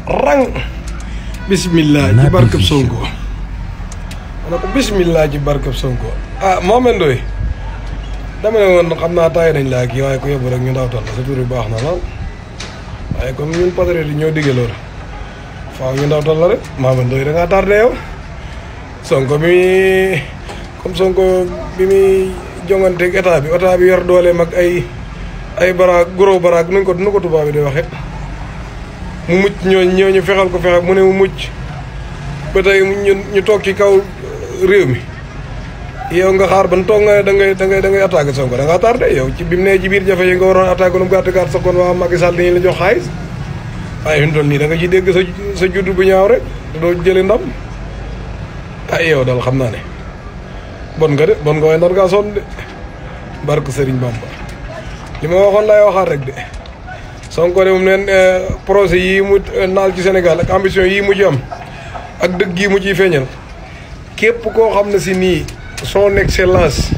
rang bismillah ci barkab Sonko ma ne ko bismillah ci barkab Sonko ah Mohamed Ndoye dama ne woon xam naa taay nañ laa kii waaye ko yóbbu rek ñu ndaw toll sa tur bi baax na lool waaye comme ñun patriote yi ñoo digge loolu faaw ñu ndaw toll la rek Mohamed Ndoye da ngaa tardé yow Sonko bi comme Sonko bi muy jonganteeg état bi yor dooleem ak ay baraag gros baraag nu ko tubaab bi di waxe mu mucc ñooñu fexal ko fexe mu ne mu mucc ba tey ñu toog ci kaw réew mi yow nga xaar ban toog nga da ngay attaqué Sonko da ngaa tardé yow ci bi mu nee ci biir jafe yi nga waroon attaqué lu mu gàtt sax kon waa Macky Sall dañu la jox xaalis waaye fi mu toll nii da nga ci dégg sa judd bu ñaaw rek doo jëli ndam ay yow daal xam naa ne bon nga waaye nar ngaa sonn de barke Serigne Bamba li ma waxoon lay waxaat rek de Sonko de moom neen projet yii mu naal ci Sénégal ak ambition yii mu ci am ak dëgg yi mu ciy feeñal képp koo xam ne si nii son excellence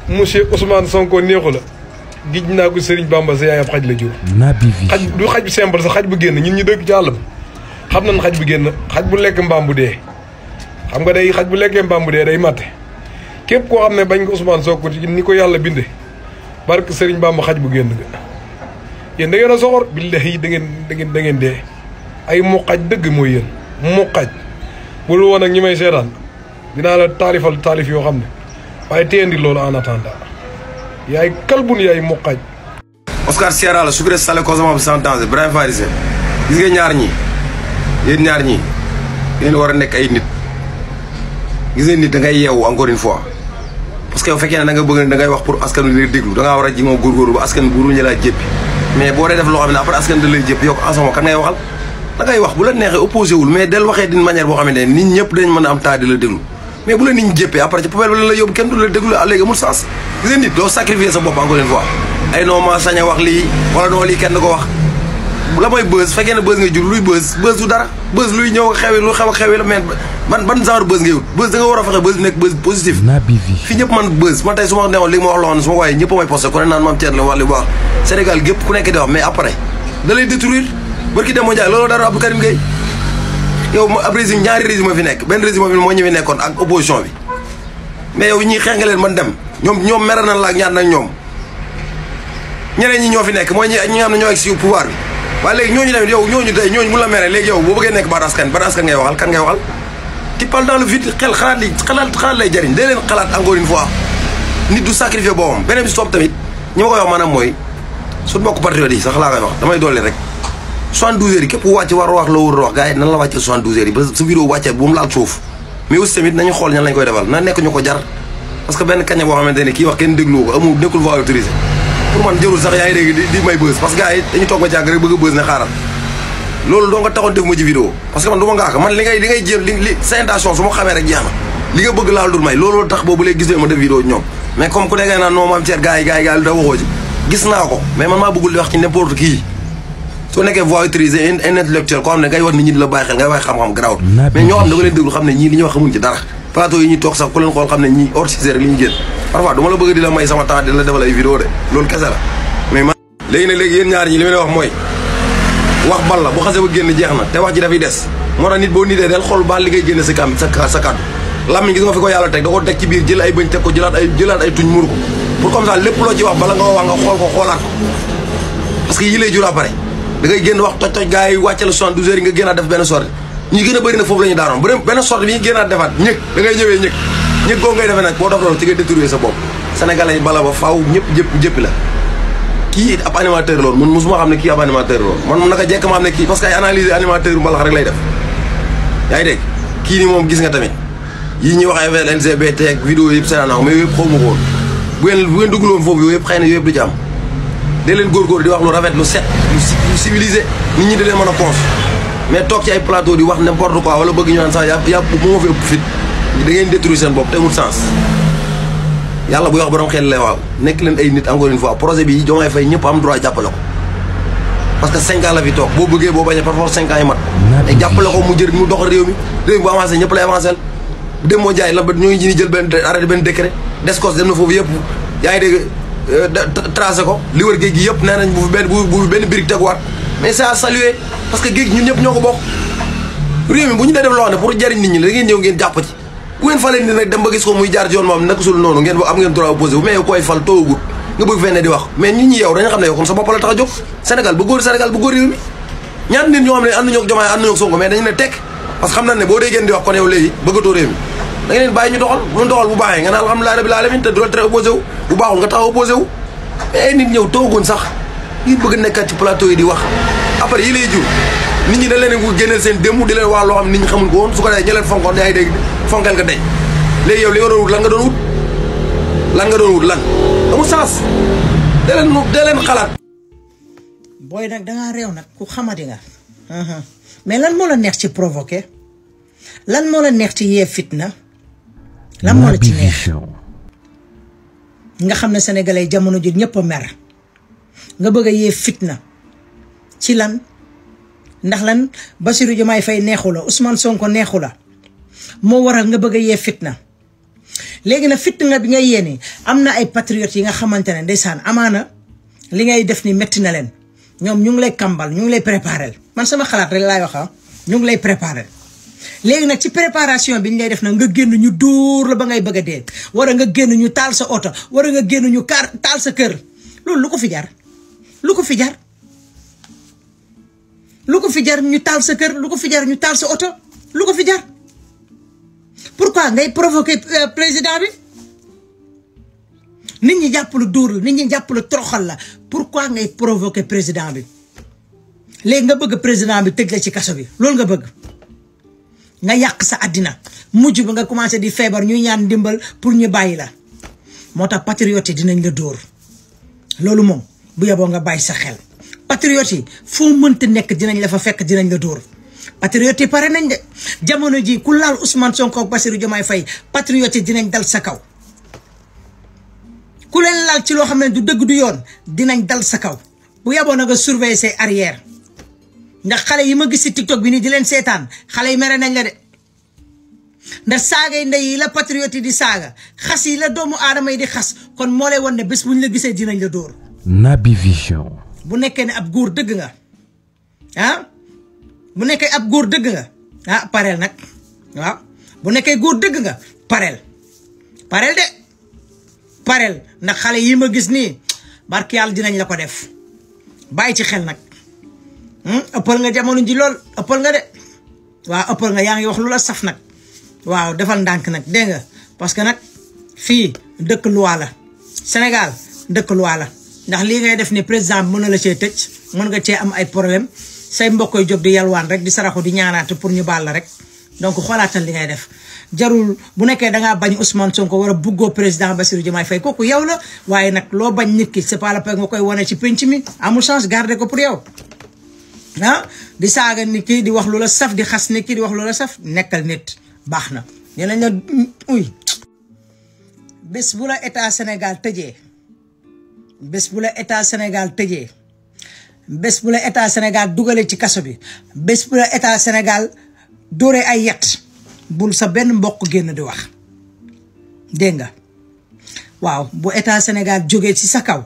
monsieur Ousmane Sonko neexu la gij naa ko Serigne Bamba sa yaay ab xaj la jur xaj du xaj bu simple sax xaj bu génn ñun ñu dëkk ci àll bi xam nañ xaj bu génn xaj bu lekk mbaam bu dee xam nga day xaj bu lekkee mbaam bu dee day matte képp koo xam ne bañ ko Ousmane Sonko ci ni ko yàlla binde barke Serigne Bamba xaj bu génn nga yéen da ngeen a soxor billahi da ngeen dee ay muqaj dëgg mooy yéen muqaj bul woon ak ñi may seetaan dinaa la taalifal taalif yoo xam ne waaye téyendi loolu en attendant yaay kalbun yaay muqaj Oscar Sierra la sucré salé consommable sans danger Brahim Farisé gis nga ñaar ñi yéen ñaar ñi ngeen war a nekk ay nit gis nga nit da ngay yeewu encore une fois parce que yow fekkee ne da nga bëgg ne da ngay wax pour askan wi déglu da ngaa war a ji moom góorgóorlu ba askan bu ñu laa jéppi mais boo dee def loo xam ne après askan da lay jëpp yow en ce moment kan ngay waxal da ngay wax bu la neexee opposé wul mais del waxee d'une manière boo xamante ne nit ñëpp dañ mën a am temps di la déglu mais bu la nit ñi jëppee après ci poubelle ba la yóbbu kenn du la déglu léegi amul sens gis nga nit doo sacrifier sa bopp encore une fois ay non ma sañ a wax lii wala non lii kenn ko wax la mooy buzz fekkee ne buzz nga jur luy buzz du dara buzz luy ñëw xewi lu xew ak xewi la mais ban genre buzz ngay wut buzz da nga war a fexe buzz bi nekk buzz positif fii ñëpp man buzz man tey su ma newoon li ma wax loo xam ne su ma waaye ñëpp a may posté ku ne naan maam Thierno la wax li bu wax Sénégal gépp ku nekk di wax mais après da lay détruire barki dem moo jaay loolu dara Abdou Karim Gueye yow ab régime ñaari régime fi nekk benn régime bi moo ñëwee nekkoon ak opposition bi mais yow ñii xeex nga leen man dem ñoom mere nañ la ak ñaar nañ ñoom ñeneen ñi ñoo fi nekk mooy ñi nga xam ne ñoo egg si pouvoir bi waaye léegi ñooñu tamit yow ñooñu tey ñooñu mun la mere léegi yow boo bëggee nekk ban askan ngay waxal kan ngay waxal ti parle dans le vide xel xalaat lay jariñ day leen xalaat encore une fois nit du sacrifier boppam beneen bi si topp tamit ñi ma koy wax maanaam mooy suñu mbokk patriote yi sax laa koy wax damay dolli rek 72 heures yi képp ku wàcc war a wax la wër a wax gars yi nan la wàcce 72 heures yi ba sa vidéo wàccee bu mu laal suuf mais aussi tamit nañu xool ñan lañ koy defal na nekk ñu ko jar parce que benn kaña boo xamante ne kii wax kenn déglu ko amul nekkul voix autorisée pour man jërul sax yaa ngi dégg di may bës parce que gars yi dañu toog ba jàgg rek bëgg a bës ne xaaral loolu doo nga taxoon def ma ci vidéo parce que man du ma ngaaka man li ngay jéem li sa intention su ma xamee rek jeex na li nga bëgg laal dul may loolu tax boobu léegi gis ma def vidéo ñoom mais comme ku nekkee naan non maam Thierno gars yi lu da waxoo ci gis naa ko mais man maa bëggul di wax ci n'importe qui soo nekkee voix autorisée un intellectuel koo xam ne ngay wax nit ñi di la bàyyi xel ngay wax xam-xam garaawut mais ñoo xam da nga leen déglu xam ne ñii li ñuy wax xamuñ ci dara plateau yi ñuy toog sax ku leen xool xam ne ñii hors sujet rek li ñu génn parfois du ma la bëgg di la may sama temps di la defal ay vidéo de loolu kese la mais man léegi nag léegi yéen ñaar ñi li ma leen wax mooy wax bal la bu xasee ba génn jeex na te wax ji dafay des moo tax nit boo nitee del xool baal li ngay génne sa kàddu làmmiñ gis nga fi ko yàlla teg da ko teg ci biir jël ay bëñ teg ko jëlaat ay tuñ muur ko pour comme ça lépp loo ci wax bala nga wax nga xool ko xoolaat ko parce que yi lay jur après da ngay génn wax toj gars yi wàcce la 72 heures yi nga génnaat def benn sorte ñi gën a bëri na foofu la ñu daanoon benn sorte bi ñu génnaat defaat ñëg da ngay ñëwee ñëg googu ngay defee nag boo dof loolu ci ngay détruire sa bopp sénégalais yi bala ba faaw jëppi la kii ab animateur loolu man mosuma xam ne kii ab animateur loolu man naka jekk ma xam ne kii parce que ay analyse animateur mbalax rek lay def yaa ngi dégg kii nii moom gis nga tamit yii ñuy wax ay LGBT ak vidéo yëpp seen anam mais yooyu yëpp xaw ma ko woon bu ngeen dugguloon foofu yooyu yëpp xëy na yooyu yëpp du ci am da leen góorgóor di wax lu rafet lu set lu civilisé nit ñi da leen mën a cons mais toog ci ay plateau di wax n'importe quoi wala bëgg ñu naan sax yàpp moo fi ëpp fit da ngeen détruire seen bopp te amul sens yàlla buy wax borom xel lay waaw nekk leen ay nit encore une fois projet bi Diomaye Faye ñëpp am droit jàppale ko parce que 5 ans la fi toog boo bëggee boo bañee par force 5 ans yi mat te jàppale ko mu jëriñ mu doxal réew mi bu avancé ñëpp lay avancé dem moo jaay la ba ñoo ngi jël benn arrêté benn décret descos dem na foofu yëpp yaa ngi dégg tracé ko li wër géej gi yëpp nee nañ bu fi benn brique teguwaat mais c'est à saluer parce que géej ñun ñëpp ñoo ko bokk réew mi bu ñu dee def loo xam ne pour jariñ nit ñi la ngeen ñëw ngeen jàpp ci bu ngeen falee nit nag dem ba gis ko muy jaar ci yoon moom naka sul noonu ngeen am ngeen droit opposé wu mais yow koy fal toogut nga bëgg fenn di wax mais nit ñi yow dañu xam ne yow kon sa bopp la tax a jóg Sénégal bu góor réew mi ñaata nit ñoo xam ne ànduñu ak Diomaye ànduñu ak Sonko mais dañu ne tekk parce que xam nañ ne boo dee ngeen di wax kon yow léegi bëggatoo réew mi da nga leen bàyyi ñu doxal bu doxal bu baaxee nga naan alhamdulilah rabbil alamin te du la tere opposé wu bu baaxul nga taxaw opposé wu mais ay nit ñëw toogoon sax ngir bëgg nekkat ci plateau yi di wax après yi lay jur nit ñi da leen ko génneel seen démb di leen wax loo xam nit ñi xamul ko woon su ko defee ña leen fonkoon yaa ngi dégg fonkal nga deñ léegi yow li nga doon wut lan nga doon wut lan amul sens da leen xalaat booy nag dangaa réew nag ku xamati nga mais lan moo la neex ci provoqué lan moo la neex ci yee fitna lan moo la ci neex nga xam ne sénégalais jamono ji ñëpp a mer nga bëgg a yee fitna ci lan ndax lan Bassirou Diomaye Faye neexu la Ousmane Sonko neexu la moo waral nga bëgg a yee fitna léegi nag fitna bi nga yéene am na ay patriotes yi nga xamante ne ndeysaan amaana li ngay def ni metti na leen ñoom ñu ngi lay kambal ñu ngi lay préparer man sama xalaat rek laay wax ñu ngi lay préparer léegi nag ci préparation bi ñu lay def nag nga génn ñu dóor la ba ngay bëgg a dee wala nga génn ñu taal sa oto wala nga génn ñu taal sa kër loolu lu ko fi jar lu ko fi jar lu ko fi jar ñu taal sa kër lu ko fi jar ñu taal sa oto lu ko fi jar pourquoi ngay provoquer président bi nit ñi jàpp la dóor la nit ñi jàpp la toroxal la pourquoi ngay provoquer président bi léegi nga bëgg président bi tëj la ci kaso bi loolu nga bëgg nga yàq sa àddina mujj ba nga commencé di feebar ñuy ñaan ndimbal pour ñu bàyyi la moo tax patriote yi dinañ la dóor loolu moom bu yeboo nga bàyyi sa xel patriote yi foo mënta nekk dinañ la fa fekk dinañ la dóor patriote yi pare nañ de jamono ji ku laal Ousmane Sonko ak Bassirou Diomaye Faye patriote yi dinañ dal sa kaw ku leen laal ci loo xam ne du dëgg du yoon dinañ dal sa kaw bu yeboo na nga surveiller say arrière ndax xale yi ma gis ci TikTok bi nii di leen seetaan xale yi mere nañ la de ndax saaga yi ndey yi la patriote yi di saaga xas yi la doomu aadama yi di xas kon moo lay wan ne bés bu ñu la gisee dinañ la dóor. Naby Vision. bu nekkee ne ab góor dëgg nga ah bu nekkee ab góor dëgg nga ah pareel nag waaw bu nekkee góor dëgg nga pareel de pareel ndax xale yi ma gis nii barki yàlla dinañ la ko def bàyyi ci xel nag. ëppal nga jamono ji lool ëppal nga de waaw ëppal nga yaa ngi wax lu la saf nag waaw defal ndànk nag dégg nga parce que nag fii dëkk loi la Sénégal dëkk loi la ndax lii ngay def ni président bi mën na la cee tëj mën nga cee am ay problème say mbokk yi jóg di yalwaan rek di saraxu di ñaanaat pour ñu baal la rek donc xoolaatal li ngay def jarul bu nekkee dangaa bañ Ousmane Sonko war a buggoo président Bassirou Diomaye Faye kooku yow la waaye nag loo bañ nit ki c'est pas la peine nga koy wane ci penc mi amul chance garder ko pour yow ah di saaga nit ki di wax lu la saf di xas nit ki di wax lu la saf nekkal nit baax na ñu lañ la uy bés bu la état Sénégal tëjee bés bu la état Sénégal tëjee bés bu la état Sénégal dugalee ci kaso bi bés bu la état Sénégal dóoree ay yet bul sa benn mbokk génn di wax dégg nga waaw bu état Sénégal jógee ci sa kaw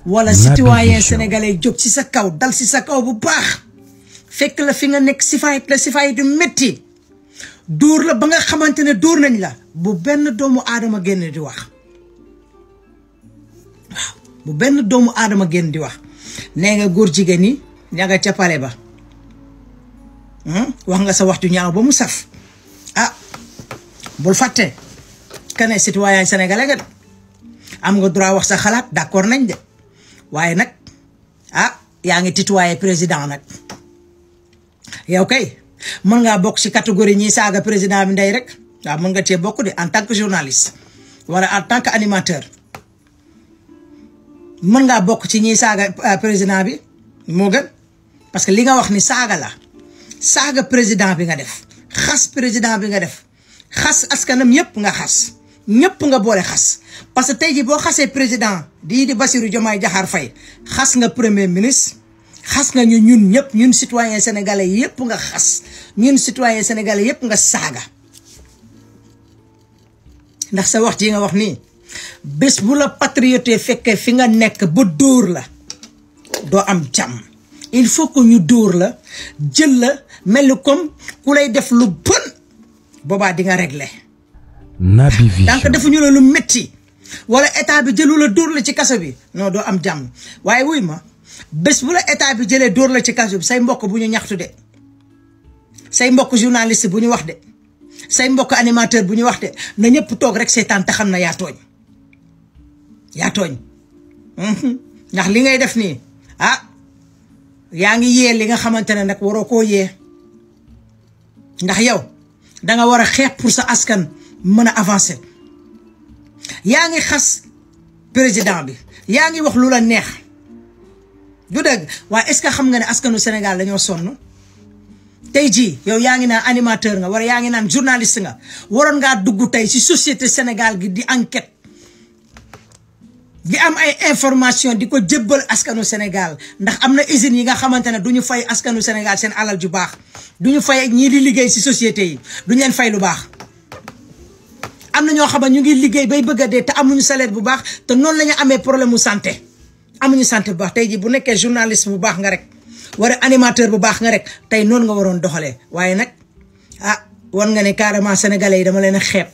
wala citoyen sénégalais jóg ci sa kaw dal ci sa kaw bu baax fekk la fi nga nekk sifaayit du métti dóor la ba nga xamante ne dóor nañ la bu benn doomu aadama génn di wax waaw bu benn doomu aadama génn di wax nee nga góor jigéen ñi ña nga ca pale ba wax nga sa waxtu ñaaw ba mu saf ah bul fàtte kane citoyen sénégalais nga am nga droit wax sa xalaat d'accord nañ de waaye nag ah yaa ngi tutoyer président nag yow kay mën ngaa bokk ci catégorie ñi saaga président bi ndey rek waaw mën nga cee bokk de en tant que journaliste wala en tant que animateur mën ngaa bokk ci ñi saaga président bi moo gën parce que li nga wax ni saaga la saaga président bi nga def xas président bi nga def xas askanam yépp nga xas ñëpp nga boole xas parce que tey jii boo xasee président di Bassirou Diomaye Diakhar Faye xas nga premier ministre xas nga ñun ñëpp ñun citoyen sénégalais yëpp nga xas ñun citoyen sénégalais yëpp nga saaga ndax sa wax ji nga wax nii bés bu la patriote fekkee fi nga nekk ba dóor la doo am jàmm il faut que ñu dóor la jël la mel comme ku lay def lu bon boobaa di nga régler. Naby Vision donc defuñu la lu métti wala état bi jëlu la dóor la ci kaso bi non doo am jàmm waaye wuy ma bés bu la état bi jëlee dóor la ci kaso bi say mbokk bu ñu ñaxtu de say mbokk journaliste bu ñu wax de say mbokk animateur bu ñu wax de na ñëpp toog rek seetaan te xam na yaa tooñ ndax li ngay def nii yaa ngi yee li nga xamante ne nag waroo koo yee ndax yow danga war a xeex pour sa askan mën a avancer yaa ngi xas président bi yaa ngi wax lu la neex du dëgg waaye est-ce que xam nga ne askanu Sénégal dañoo sonn tey jii yow yaa ngi naan animateur nga wala yaa ngi naan journaliste nga waroon ngaa dugg tey ci société Sénégal gi di enquête di am ay information di ko jébbal askanu Sénégal ndax am na usines yi nga xamante ne du ñu fay askanu Sénégal seen alal ju baax du ñu fay ñii di liggéey ci société yi duñu leen fay lu baax am na ñoo xam ne ñu ngi liggéey bay bëgg a dee te amuñu salaire bu baax te noonu la ñu amee problème mu santé amuñu santé bu baax tey jii bu nekkee journaliste bu baax nga rek wala animateur bu baax nga rek tey noonu nga waroon doxalee waaye nag wan nga ne carrément sénégalais yi dama leen a xeeb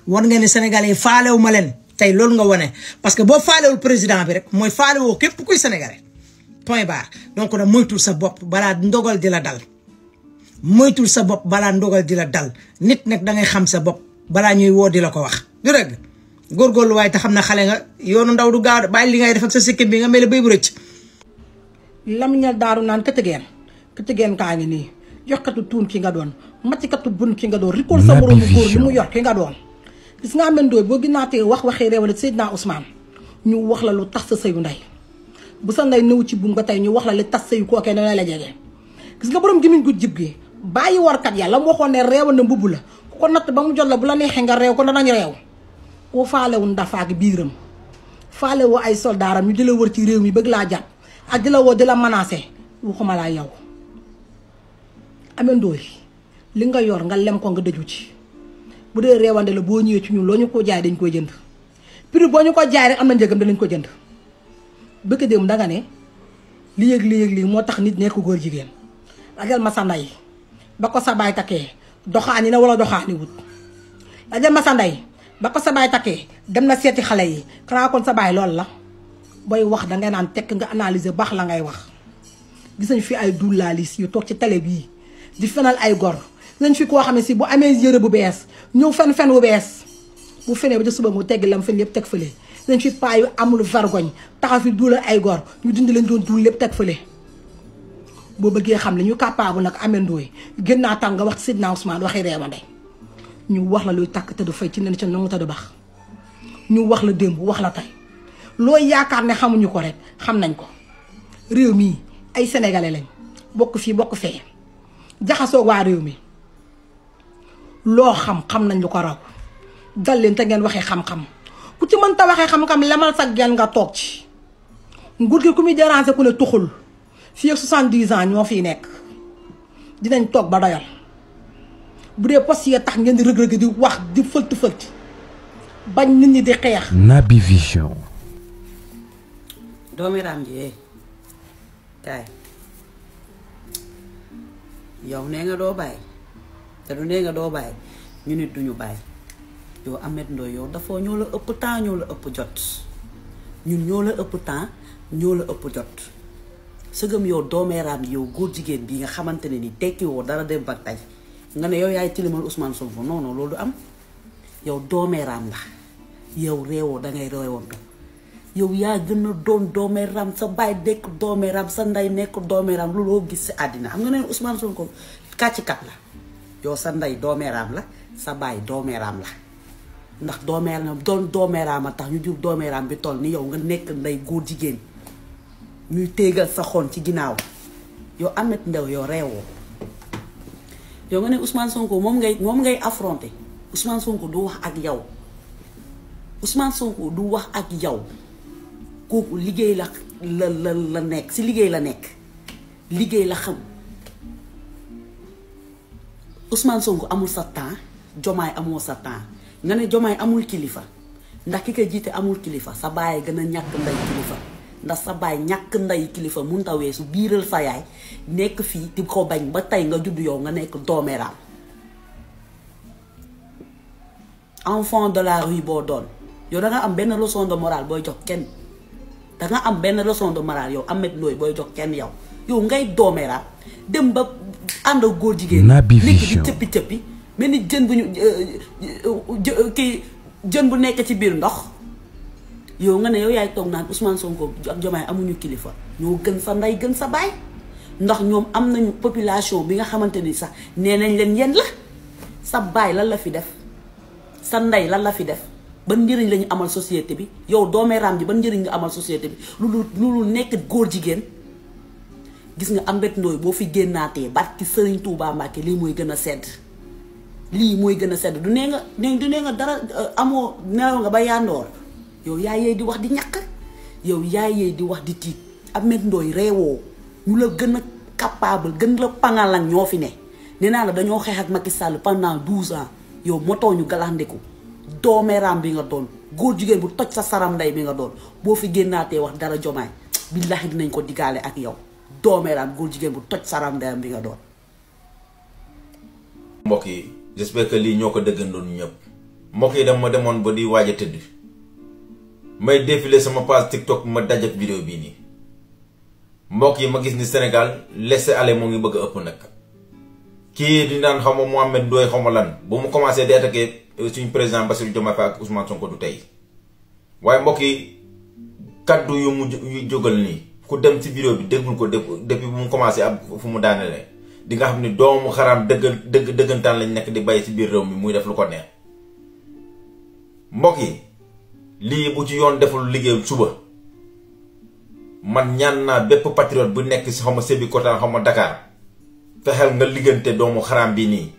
wan nga ne sénégalais yi faalewu ma leen tey loolu nga wane parce que boo faalewul président bi rek mooy faalewoo képp kuy sénégalais point barre donc nag moytul sa bopp balaa ndogal di la dal moytul sa bopp balaa ndogal di la dal nit nag da ngay xam sa bopp balaa ñuy woo di la ko wax du dëgg góorgóorlu waaye te xam na xale nga yoonu ndaw du gaaw bàyyi li ngay def ak sa sikkim bi nga mel ne béy bu rëcc lamiñal daaru naan këtëgeen kaa ngi nii joxkatu tuun ki nga doon maccikatu bun ki nga doon rikool sa moroomu góor li mu yor ki nga doon gis nga amendooy boo ginnaatee wax waxee réewale Seydina Ousmane ñu wax la lu tas sa sëyu ndey bu sa ndey nëw ci buum ba tey ñu wax la li tas sëyu kookee ne la jege gis nga borom gimiñ gu jib gi bàyyi warkat yàlla mu waxoon ne réewal na mbubb la ku ko natt ba mu jot la bu la neexee nga réew ko danañ réew koo faalewul ndafaak biiram faale woo ay soldaaram ñu di la wër ci réew mi bëgg laa jàpp ak di la woo di la menacé waxuma laa yow amendooy li nga yor nga lem ko nga dëju ci bu dee réewande la boo ñëwee ci ñun loo ñu ko jaay dañ koy jënd prix boo ñu ko jaay rek am na njëgam danañ ko jënd bëgg dem danga ne li yëg lii moo tax nit nekk góor jigéen dajal ma sa ndey ba ko sa baay takkee doxaani na wala doxaani wut dajal ma sa ndey ba ko sa baay takkee dem na seeti xale yi xanaa kon sa baay loolu la booy wax dangay naan tekk nga analyser baax la ngay wax gis nañ fi ay dullaalis yu toog ci télé bii di fenal ay gor nañ fi koo xam ne si bu amee yëre bu bees ñëw fen wu bees bu fenee ba ca suba mu tegg lam fen lépp teg fële nañ fi paa yu amul vergogne taxaw fi duula ay gor ñu dindi leen doon dul lépp teg fële boo bëggee xam ne ñu capable nag amendooy gën naa tàng nga wax Seydina Ousmane waxi reewande ñu wax la luy tàkk te du fay ci nen ca nangu te du baax ñu wax la démb wax la tey looy yaakaar ne xamuñu ko rek xam nañ ko réew mii ay sénégalais lañ bokk fii bokk fee jaxasoo waa réew mi loo xam nañ lu ko raw dal leen te ngeen waxee xam-xam ku ci mënta waxee xam-xam lemal sa gen nga toog ci nguur gi ku muy déranger ku ne tuxul fii ak 70 ans ñoo fiy nekk dinañ toog ba doyal bu dee poste yi tax ngeen di rëg-rëg di wax di fëlti bañ nit ñi di xeex. Naby Vision. doomi raam ji kaay yow nee nga doo bàyyi te du nee nga doo bàyyi ñu nit duñu bàyyi yow Ameth Ndoye yow dafoo ñoo la ëpp temps ñoo la ëpp jot ñun ñoo la ëpp temps ñoo la ëpp jot sëgëm yow doomeeraam yow góor jigéen bi nga xamante ne ni tekki woo dara dem ba tey nga ne yow yaay tilimal Ousmane Sonko non non loolu du am yow doomeeraam la yow réewoo dangay réewantu yow yaa gën a doon doomeeraam sa baay nekk doomeeraam sa ndey nekk doomeeraam lu loo gis si àddina xam nga ne Ousmane Sonko kàccikat la yow sa ndey doomeeraam la sa baay doomeeraam la ndax doomeeraam doon doomeeraam a tax ñu jur doomeeraam bi toll ni yow nga nekk ndey góor jigéen ñuy téegal sa xon ci ginnaaw yow Ameth Ndoye yow reewoo yow nga ne Ousmane Sonko moom ngay affronter Ousmane Sonko du wax ak yow Ousmane Sonko du wax ak yow kooku liggéey la nekk si liggéey la nekk liggéey la xam Ousmane Sonko amul sa temps Jomaay amoo sa temps nga ne Jomaay amul kilifa ndax ki ko jiite amul kilifa sa baay gën a ñàkk ndey kilifa ndax sa baay ñàkk nday kilifa munta weesu biiral sa yaay nekk fii di ko bañ ba tey nga judd yow nga nekk doomeeraam enfant de la rue boo doon yow da nga am benn leçon de morale booy jox kenn da nga am benn leçon de morale yow Ameth Ndoye booy jox kenn yow ngay doomeeraam dem ba ànd ak góor jigéen nekk di cëppi-cëppi mel ni jën bu ñu kii jën bu nekk ci biir ndox yow nga ne yow yaay toog naan Ousmane Sonko ak Diomaye amuñu kilifa ñoo gën sa ndey gën sa baay ndax ñoom am nañu population bi nga xamante ni sax nee nañ leen yéen la sa baay lan la fi def sa ndey lan la fi def ban njëriñ la ñu amal société bi yow doomeeraam ji ban njëriñ nga amal société bi lu nekk góor jigéen gis nga Ameth Ndoye boo fi génnaatee barki Serigne Touba Mbacke lii mooy gën a sedd lii mooy gën a sedd du nee nga dara amoo nelaw nga ba yandoor yow yaa yee di wax di ñàkk yow yaa yee di wax di tiit Ameth Ndoye reewoo ñu la gën a capable gën la pangalang ñoo fi ne nee naa la dañoo xeex ak Macky Sall pendant 12 ans yow motoo ñu galandiku doomeeraam bi nga doon góor jigéen bu toj sa saram ndey bi nga doon boo fi génnaatee wax dara Diomaye billahi dinañ ko diggaale ak yow doomeeraam góor jigéen bu toj saram ndeyam bi nga doon. mbokk yi j'espère que lii ñoo ko dëggandoon ñëpp mbokk yi dama demoon ba di waaj a tëdd may défilé sama page TikTok ma dajak vidéo bii nii mbokk yi ma gis ni Sénégal laisser-aller moo ngi bëgg a ëpp nag kii di naan xaw ma Mohamed Ndoye xaw ma lan bu mu commencé di attaqué suñu président Bassirou Diomaye Faye ak Ousmane Sonko du tey waaye mbokk yi kaddu yu mu jógal nii ku dem ci vidéo bi déggul ko depuis bu mu commencé ab fu mu daanelee di nga xam ni doomu xaraam dëggantaan lañ nekk di bàyyi ci biir réew mi muy def lu ko neex mbokk yi lii bu ci yoon deful liggéey suba man ñaan naa bépp patriote bu nekk ci xaw ma Sébikotane xaw ma Dakar fexeel nga liggante doomu xaraam bi nii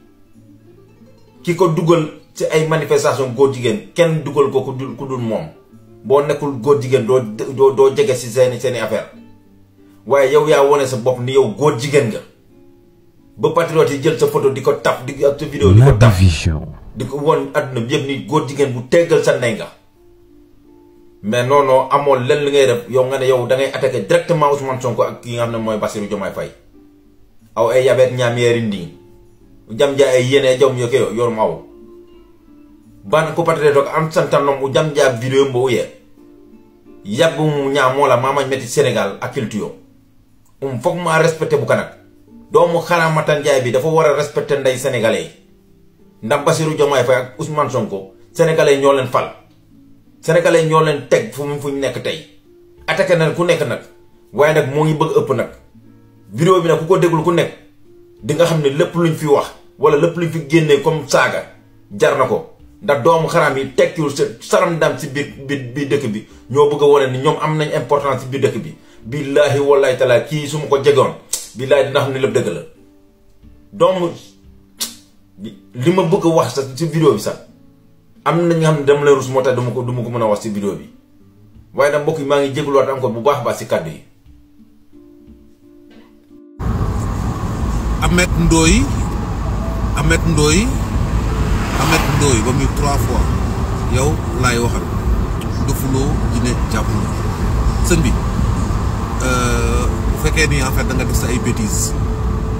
ki ko dugal ci ay manifestation góor jigéen kenn dugal ko ku dul moom boo nekkul góor jigéen doo jege ci seeni affaire waaye yow yaa wone sa bopp ni yow góor jigéen nga ba patriote yi jël sa photo di ko taf di ak sa vidéo di ko taf di ko won àdduna bi yëpp ni góor jigéen bu teggal sa ndey nga mais non amoon len li ngay def yow nga ne yow da ngay attaquer directement Ousmane Sonko ak ki nga xam ne mooy Bassirou Diomaye Faye aw ay yabeet ñaameeri ndii jam jaa ay yéene jom yo ke yorum aw ban ko patriote ko am santanom u jam jaa vidéo mbo ye yàgg mu ñaamoo la maamañ metti Sénégal ak culture foog maa respecté bu kanak doomu xaraamatan jaay bi dafa war a respecté nday sénégalais yi ndax Bassirou Diomaye Faye ak Ousmane Sonko sénégalais ñoo leen fal sénégalais ñoo leen teg fu ñu nekk tey attaqué na ku nekk nag waaye nag moo ngi bëgg ëpp nag vidéo bi nag ku ko déglu ku nekk di nga xam ne lépp luñ fi wax wala lépp luñ fi génnee comme saaga jar na ko ndax doomu xaraam yi tekkiwul sa saram ndam si biir dëkk bi ñoo bëgg a wane ni ñoom am nañ importance si biir dëkk bi billaahi wallahi taala kii su ma ko jegoon billaahi dina xam ne lépp dëgg la doomu li ma bëgg a wax sax si vidéo bi sax am na nga xam ne dama lay rus moo tax duma ko mën a wax si vidéo bi waaye nag mbokk yi maa ngi jégaluwaat encore bu baax a baax si kàddu yi. Ameth Ndoye ba muy 3 fois yow laay waxal dofuloo dina jàpp na sëñ bi bu fekkee ni en fait da nga def sa ay bêtises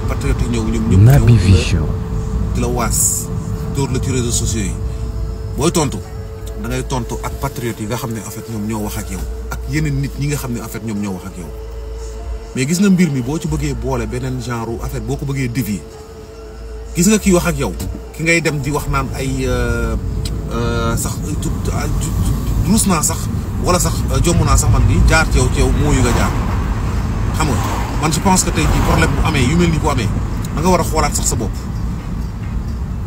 patriote yi ñoom ñëpp Naby Vision di la waas dóor la ci réseaux sociaux yi booy tontu da ngay tontu ak patriote yi nga xam ne en fait ñoom ñoo wax ak yow ak yeneen nit ñi nga xam ne en fait ñoom ñoo wax ak yow mais gis nga mbir mi boo ci bëggee boole beneen genre en fait boo ko bëggee dévier gis nga kii wax ak yow ki ngay dem di wax naan ay sax ruus naa sax wala sax jomm naa sax man di jaar ci yow mooyu nga jaar xam nga man je pense que tey jii problème bu amee yu mel ni bu amee da nga war a xoolaat sax sa bopp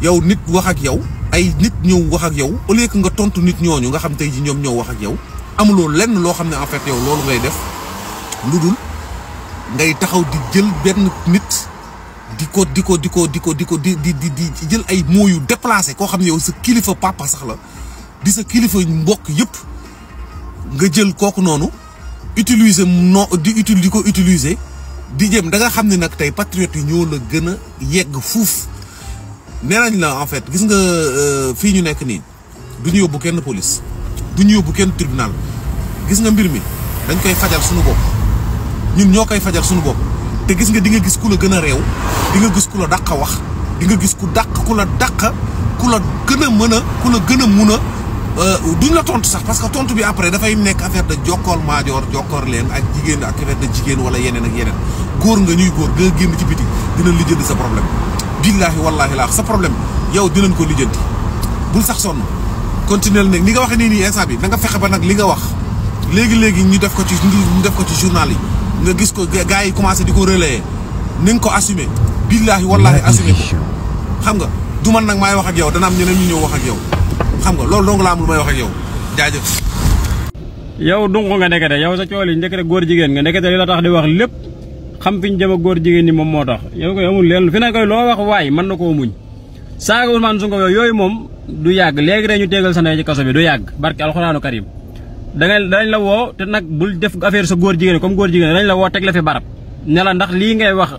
yow nit wax ak yow ay nit ñëw wax ak yow au lieu que nga tontu nit ñooñu nga xam tey jii ñoom ñoo wax ak yow amuloo lenn loo xam ne en fait yow loolu ngay def lu dul ngay taxaw di jël benn nit di jël ay mots yu déplacé koo xam ne yow sa kilifa papa sax la di sa kilifa mbokk yëpp nga jël kooku noonu utiliser di ko utiliser di jëm da nga xam ne nag tey patriote yi ñoo la gën a yegg fuuf nee nañ la en fait gis nga fii ñu nekk nii du ñu yóbbu kenn police du ñu yóbbu kenn tribunal gis nga mbir mi dañ koy fajal suñu bopp ñun ñoo koy fajal suñu bopp te gis nga di nga gis ku la gën a réew di nga gis ku la dàq wax di nga gis ku la gën a mën a ku la gën a mun a duñ la tontu sax parce que tontu bi après dafay nekk affaire de jokkoor maajoor jokkoor leen ak jigéen ak affaire de jigéen wala yeneen ak yeneen góor nga ñuy góor nga génn ci biti dinañ lijjanti sa problème billaahi wallaahi laa sa problème yow dinañ ko lijjanti bul sax sonn continuer nag li nga waxee nii instant bi da nga fexe ba nag li nga wax léegi ñu def ko ci journal yi nga gis ko gars yi commencé di ko relayer ni nga ko assumer billaahi wallaahi assumer ko xam nga du man nag maay wax ak yow dana am ñeneen ñu ñëw wax ak yow xam nga loolu dong laa amul may wax ak yow jaajëf. yow dunq nga ndekete yow sa cool yi ndekete góor jigéen nga ndekete li la tax di wax lépp xam fi ñu jëm ak góor jigéen ñi moom moo tax yow koy amul leen fi ne koy loo wax waay mën na koo muñ saaga Ousmane Sonko yooyu moom du yàgg léegi rek ñu tegal sa ndey ci kaso bi du yàgg barke alxuraanu karim dañ la woo te nag bul def affaire sa góor jigéen comme góor jigéen dañ la woo teg la fi barab ne la ndax lii ngay wax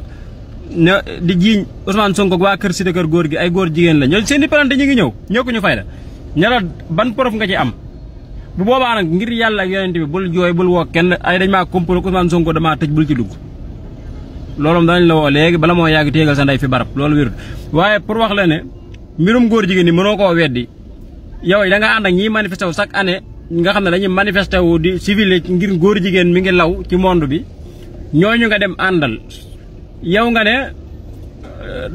ne di jiiñ Ousmane Sonko waa kër Cité Kër góor gi ay góor jigéen la ñoo seen i parante ñu ngi ñëw ko ñu fay la ne la ban preuve nga ci am bu boobaa nag ngir yàlla ak yonent bi bul jooy bul woo kenn ay dañ maa complot Ousmane Sonko damaa tëj bul ci dugg loolu dañ la woo léegi bala moo yàgg téegal sa ndey fi barab loolu wérut waaye pour wax la ne mbirum góor jigéen ñi mënoo koo weddi yow da nga ànd ak ñiy manifesté wu chaque année nga xam ne dañuy manifesté wu di civilé ngir góor jigéen mi ngi law ci monde bi ñooñu nga dem àndal yow nga ne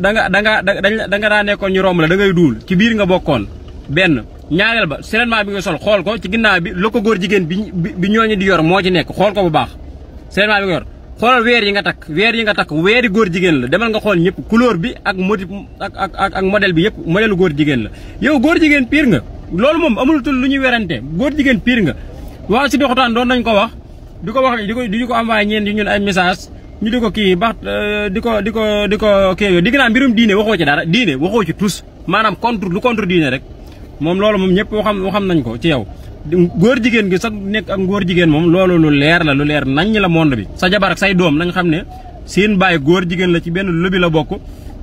da nga daa nekkoon ñu romb la da ngay duul ci biir nga bokkoon benn ñaareel ba seulement bi nga sol xool ko ci ginnaaw bi lu ko góor jigéen bi ñooñu di yor moo ci nekk xool ko bu baax seulement bi nga yor xoolal weer yi nga takk weeri góor jigéen la demal nga xool ñëpp couleur bi ak motif ak modèle bi yëpp modèle góor jigéen la yow góor jigéen pire nga loolu moom amulutul lu ñuy werante góor jigéen pire nga wax si doxataan doon nañ ko wax di ko envoyé ñeen di ñun ay message ñu di ko kii baax di ko kii digg naa mbirum diine waxoo ci dara diine waxoo ci tous maanaam contre diine rek moom loolu moom ñëpp waxam nañ ko ci yow góor jigéen gi sax nekk ak góor jigéen moom loolu lu leer nañ la monde bi sa jabar ak say doom nañ xam ne seen bàyyi góor jigéen la ci benn lobby la bokk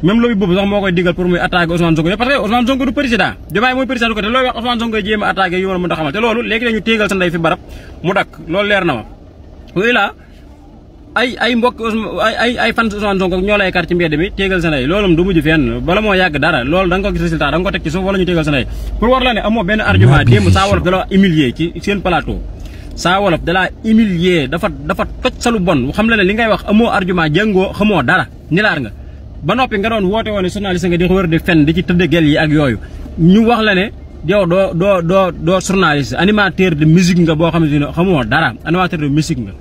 même lobby boobu sax moo koy digal pour muy attaquer Ousmane Sonko parce que Ousmane Sonko du président Diomaye mooy président du ko te looy wax Ousmane Sonko jéem a attaquer yu mën a xamal te loolu léegi dañu téegal sa ndey fi barab mu dakk loolu leer na ma oui là ay mbokk ay fan Ousmane Sonko ñoo lay kar ci mbedd mi téegal sa ndey loolu du mujj fenn bala moo yàgg dara loolu da nga ko gis résultat da nga ko teg ci suuf wala ñu téegal sa ndey pour war la ne amoo benn argument démb saa wolof da la humilier ci seen plateau saa wolof da la humilier dafa toj sa lu bon xam la ne li ngay wax amoo argument jàngoo xamoo dara nilaar nga ba noppi nga doon woote woon journaliste nga di wër di fen di ci tëdd gel yi ak yooyu ñu wax la ne yow doo journaliste animateur de musique nga boo xam ne xamoo dara animateur de musique nga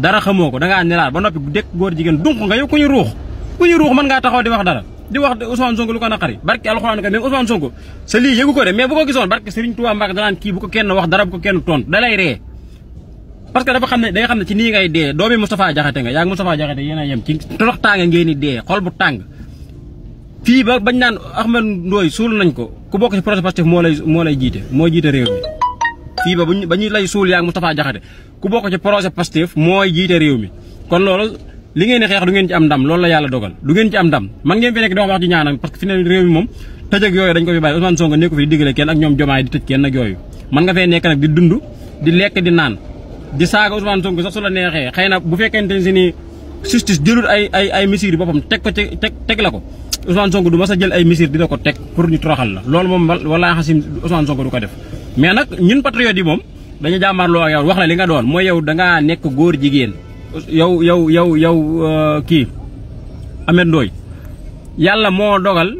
dara xamoo ko da ngaa nelaar ba noppi dëkk góor jigéen dunq nga yow ku ñu ruux mën ngaa taxaw di wax dara di wax Ousmane Sonko lu ko naqari barke alxuraan ka même Ousmane Sonko sa lii yëgu ko de mais bu ko gisoon barke Serigne Touba Mbacke danaan kii bu ko kenn wax dara bu ko kenn tontu da lay ree parce que dafa xam ne day xam ne ci nii ngay dee doomi Moustapha Diakhaté nga yaa ngi Moustapha Diakhaté yéen a yem ci torox tàng ngeen di dee xol bu tàng fii ba bañ naan Ahmed Ndoye suul nañ ko ku bokk ci projet Pastef moo lay jiite moo jiite réew mi fii ba ñu lay suul yaa ngi Moustapha Diakhaté ku bokk ci projet Pastef mooy jiite réew mi kon loolu li ngeen di xeex du ngeen ci am ndam loolu la yàlla dogal du ngeen ci am ndam man ngeen fi nekk di wax ji ñaanal parce que fi ne réew mi moom tëj ak yooyu dañ ko fi bàyyi Ousmane Sonko nekku fi di diggale kenn ak ñoom Diomaye di tëj kenn ak yooyu man nga fee nekk nag di dund di lekk di naan di saaga Ousmane Sonko sax su la neexee xëy na bu fekkente ne si ni justice jëlul ay mesures yi boppam teg ko teg la ko Ousmane Sonko du mas a jël ay mesures di la ko teg pour ñu toroxal la loolu moom wala xasim Ousmane Sonko du ko def mais nag ñun patriotes yi moom dañu jàmmarloo ak yow wax la li nga doon mooy yow dangaa nekk góor jigéen yow kii Ahmed Ndoye yàlla moo dogal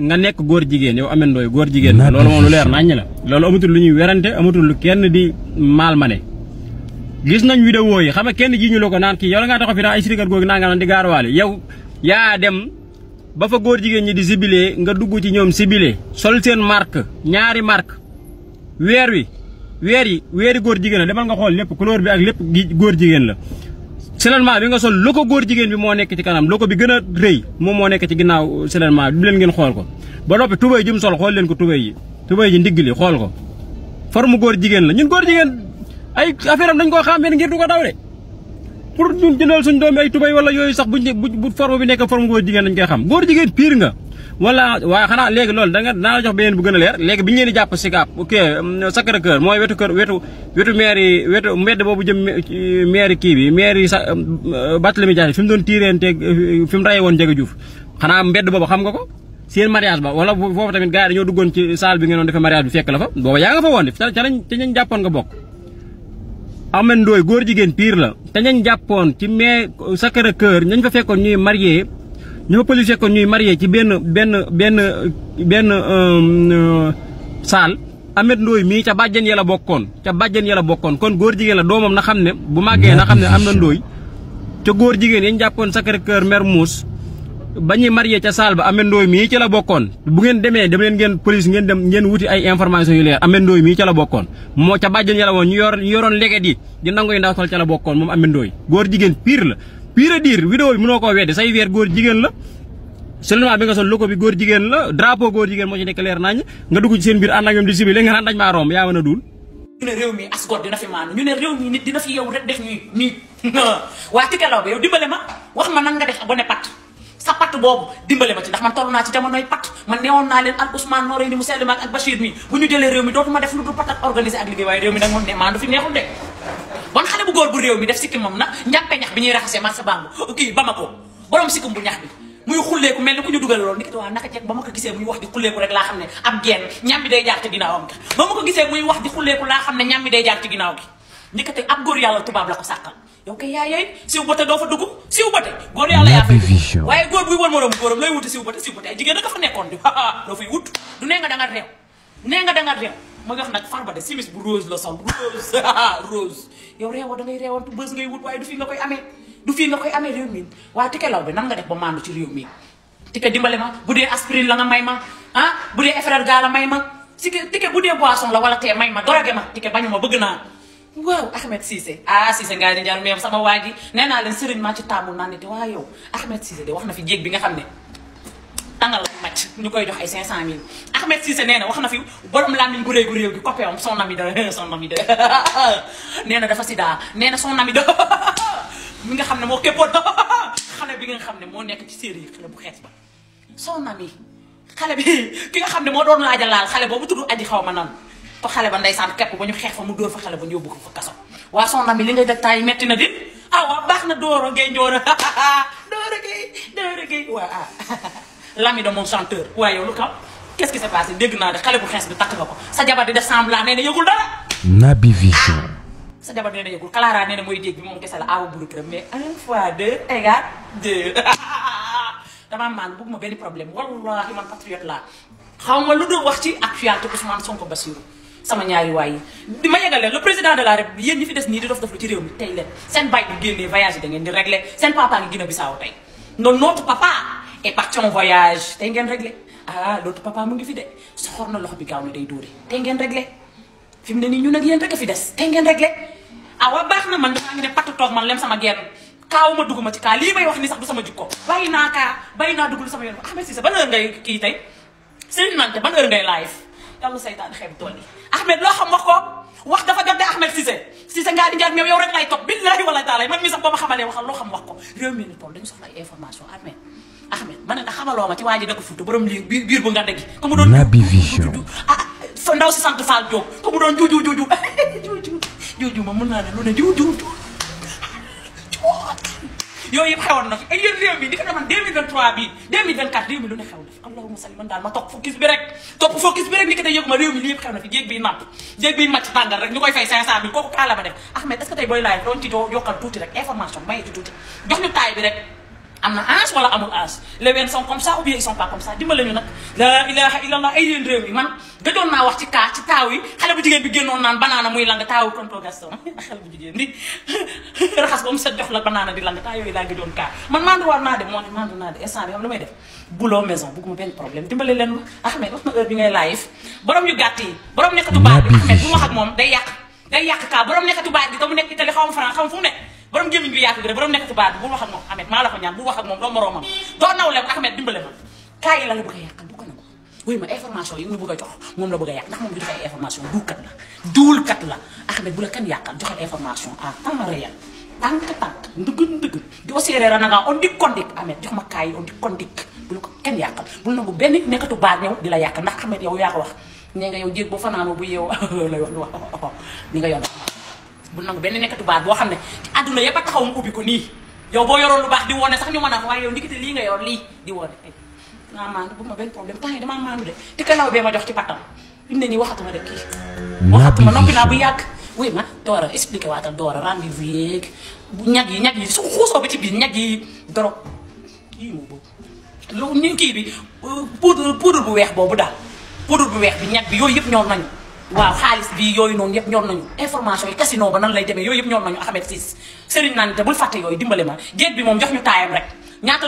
nga nekk góor jigéen yow Ahmed Ndoye góor jigéen loolu moom lu leer naññ la loolu amatul lu ñuy werante amatul lu kenn di maal ma ne gis nañ vidéo yi xam nga kenn ji ñu la ko naan kii yow la ngaa taxaw fi naan ay sirikat googu naa nga naan di gaaruwaale yow yaa dem ba fa góor jigéen ñi di sibilé nga dugg ci ñoom sibilé sol seen marque ñaari marque weeri góor jigéen la demal nga xool lépp couleur bi ak lépp góor jigéen la seulement bi nga sol loko góor jigéen bi moo nekk ci kanam loko bi gën a rëy moom moo nekk ci ginnaaw seulement bi leen ngeen xool ko ba noppi tubéy ji mu sol xool leen ko tubéy ji ndigg li xool ko forme góor jigéen la ñun góor jigéen ay affaire am dañ koo xam ngir du ko daw de pour ñun jëndal suñ doom ay tubéy wala yooyu sax bu forme bi nekk forme góor jigéen dañ koy xam góor jigéen pire nga wala waaye xanaa léegi loolu da nga naa la jox beneen bu gën a leer léegi bi ñu leen di jàpp Sicap ok Sacré-Cœur mooy wetu maire wetu mbedd boobu jëm maire kii bi maire sa Barthélémy Dias fi mu doon tiireenteeg fi mu rayee woon Ndiaga Diouf xanaa mbedd boobu xam nga ko seen mariage ba wala foofu tamit gars yi dañoo duggoon ci salle bi ngeen doon defee mariage bi fekk la fa booba yaa nga fa woon ca lañ jàppoon nga bokk Ahmed Ndoye góor jigéen pire la te ñañ jàppoon ci mais Sacré-Cœur ñañ fa fekkoon ñuy marié ñu fa police fekkoon ñuy marié ci benn salle Ahmed Ndoye mii ca bàjjen ya la bokkoon kon góor jigéen la doomam na xam ne bu màggee na xam ne Ahmed Ndoye ca góor jigéen yañ jàppoon Sacré-Cœur Mermoz ba ñuy marié ca salle ba Ahmed Ndoye mii ca la bokkoon bu ngeen demee dem leen ngeen police ngeen wuti ay information yu leer Ahmed Ndoye mii ca la bokkoon moo ca bàjjen ya la woon ñu yoroon leget yi di nangoy ndaw tol ca la bokkoon moom Ahmed Ndoye góor jigéen pire la pire dire vidéo bi mënoo koo weddi say weer góor jigéen la seulement bi nga sol logo bi góor jigéen la drapeau góor jigéen moo ci nekk leer nañ nga dugg ci seen biir ànd ak ñoom di sibi léegi nga naan dañ maa romb yaa mën a duul ñu ne réew mi as góor dina fi maanu ñu ne réew mi nit dina fi yow rek def nii waa Tikelaw ba yow dimbale ma wax ma nan nga def abonné pat sa patt boobu dimbale ma ci ndax man toll naa ci jamonoy patt man neewoon naa leen ak Ousmane Nooré ni mu sell ma ak Bachir mi bu ñu jëlee réew mi dootuma def lu dul pat ak organisé ak liggéey waaye réew mi nag moom ne maandu fi neexul de bon xale bu góor bu réew mi def sikkim moom na njàppe ñax bi ñuy raxasee marché Bango kii Bamako borom sikkim bu ñax bi muy xulleeku mel ni ku ñu dugal loolu ndikati waa naka jekk ba ma ko gisee muy wax di xulleeku rek laa xam ne ab genn ñam bi day jaar ci ginnaawam gi ba ma ko gisee muy wax di xulleeku laa xam ne ñam bi day jaar ci ginnaaw gi ndikati ab góor yàlla tubaab la ko sàkkal yow kay yaay siw bate doo fa dugg siw bate góor yàlla yaa fay waaye góor buy won moroom góoram looy wuti siw bate ay jigéen da nga fa nekkoon di doo fay wut du nee nga da nga réew ma wax nag Farba de simis bu rose la sol rose yow réewoo da ngay réewantu bës ngay wut waaye du fii nga koy amee réew mi waa Tikelaw bi nan nga def ba maandu ci réew mi tike dimbale ma bu dee aspirine la nga may ma bu dee effraire gaa la may ma tike bu dee boisson la wala tee may ma dorage ma tike bañu ma bëgg naa waaw Ahmed Cissé Cissé ngaa di njar même sama waa ji nee naa leen sëriñ maa ci taamu naan te waa yow Ahmed Cissé de wax na fi jéeg bi nga xam ne tàngal la màcc ñu koy jox ay 500000 Ahmed Cissé nee na wax na fi borom làmmiñ gu réew gi copain son ami de nee na dafa sida nee na son ami de mi nga xam ne moo képpoon xale bi nga xam ne moo nekk ci série yi xale bu xees ba son ami xale bi ki nga xam ne moo doon laaja laal xale boobu tudd aji xaw ma noonu to xale ba ndeysaan képp ba ñu xeex fa mu dóor fa xale ba ñu yóbbu ko fa kaso waa son ami li ngay def temps yi metti na di waa baax na Doro Gueye Ndioro Doro Gueye waa l'ami de mon chanteur waaye yow lu kaw qu'est-ce qui s'est passé dégg naa de xale bu xees bi takk nga ko sa jabar di def semblant nee na yëgul dara Naby Vision sa jabar nee na yëgul Clara nee na mooy dégg bi moom kese la awa buru këram mais 1 fois 2 égale 2 damaa maan bëgguma benn problème wallahi man patriote laa xaw ma lu dul wax ci actualité Ousmane Sonko Bassirou sama ñaari waay yi ma yegal leen le président de la République yéen ñi fi des nii di dof def lu ci réew mi tey leen seen bay bu génnee voyage yi da ngeen di régler seen papa ngi Guinée Bissau tey non notre papa est parti en voyage tey ngeen régler l'autre papa mu ngi fi de soxor na loxo bi gaaw na day dóore tey ngeen régler fi mu ne nii ñun ak yéen rek a fi des tey ngeen régler waa baax na man damaa ngi ne patt toog man lem sama genn kaaw ma dugg ma ci kaa lii may wax ni sax du sama jikko bàyyi naa dugg sama yoon Ahmed Cissé ban heure ngay kii tey Serigne Nante ban heure ngay live yàlla saytaan xeeb tool yi Ahmed loo xam wax ko wax dafa jot de Ahmed Cissé ngaa di njaar yow rek lay topp billahi wala taala man mi sax ba ma xamalee waxal loo xam wax ko réew mi ni tool dañu soxla ay information Ahmed ma ne nga xamaloo ma ci waa ji dëkk Fuuta borom lii biir bu nga dégg ko mu doon Naby Vision fa ndaw si sant Fall Diop ko mu doon juuju ma mën naa ne lu ne juuju yooyu yëpp xewoon na fi ay yéen réew mi di ko deman 2023 bii 2024 réew mi lu ne xew na fi allahumma salli man daal ma topp focus bi rek li ko tey yëgu ma réew mi li yëpp xew na fi jéeg biy màcc tàngal rek ñu koy fay 500000 kooku kaala ma def Ahmed est-ce que tey booy laaj doon ci yokkal tuuti rek information maye ci tuuti jox ñu taay bi rek am na âge wala amul âge les ween sont comme ça ou bien ils sont pas comme ça dimbale ñu nag la ilaha illallah ay yéen réew mi man gëjoon naa wax ci taaw yi xale bu jigéen bi génnoon naan banaana muy lang taawu tonton Gaston xale bu jigéen di raxas ba mu set jox la banaana di lang taa yooyu laa gëjoon man mandu war naa de moo ne mandu naa de instant bi xam lu may def boulot maison bugguma benn problème dimbale leen ma Ahmed wax na heure bi ngay live borom yu gàtt yi borom nekkatu baat bi Ahmed bu wax ak moom day yàq kaa borom nekkatu baat bi te mu nekk Italie xaw ma France xaw ma fu mu nekk borom gémmiñ bi yaatu bi rek borom nekkatu baat bi bu wax ak moom Ahmed maa la ko ñaan bu wax ak moom doo moroomam doo nawle Ahmed dimbale ma kaa yi la bëgg a yàqal bu ko nangu wuy ma information yi mu bëgg a jox moom la bëgg a yàq ndax moom du joxe ay information duulkat la Ahmed bu la kan yàqal joxe information à temps réel tànk ndëgg di ko séeréer na nga on dik kondik Ahmed jox ma kaa yi on dik kondik bul ko kenn yàqal bul nangu benn nekkatu baat ñëw di la yàqal ndax xamet yow yaa ko wax nee nga yow jéeg boo fanaanoo bu yeew lay wax ni nga yoon bul nangu benn nekkatu baat boo xam ne ci àdduna yëpp a taxaw mu ubbi ko nii yow boo yoroon lu baax di woone sax ñu mën a waaye yow ndikite lii nga yor lii di woone maa maandu bu ma benn problème temps yi damaa maandu de te kalaw bee ma jox ci pattam fi mu ne nii waxatuma de kii waxatuma noppi naa bu yàgg oui ma Dora expliqué waatal Dora rendez-vous yeeg ñag yi su xuusoo ba ci biir ñag yi dorog yii moo boobu lu ñu kii bi poudre bu weex boobu daal poudre bu weex bi ñag bi yooyu yëpp ñoom nañu waaw xaalis bi yooyu noonu yëpp ñoom nañu information yi casino ba nan lay demee yooyu yëpp ñoom nañu Ahmed Ciss Serigne naan te bul fàtte yooyu dimbale ma géej bi moom jox ñu taayam rek ñaata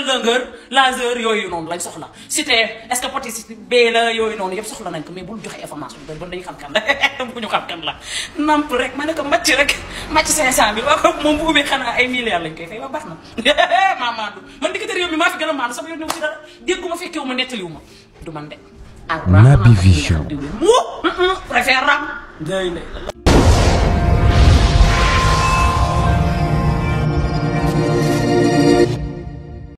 laser yooyu noonu lañ soxla cité est-ce que poti bee la yooyu noonu yëpp soxla nañ ko mais bul joxe information bi bon dañu xam kan la bu ñu xam kan la namp rek ma ne ko màcc rek màcc 500 bi waa ko moom bu ubbee xanaa ay milliards lañ koy fay waa baax na maa maandu man diggante réew mi maa fi gën a maandu sama yoon ñëw ci dara dégguma fekkewu ma nettaliwu ma du man de Naby Vision. préfère ram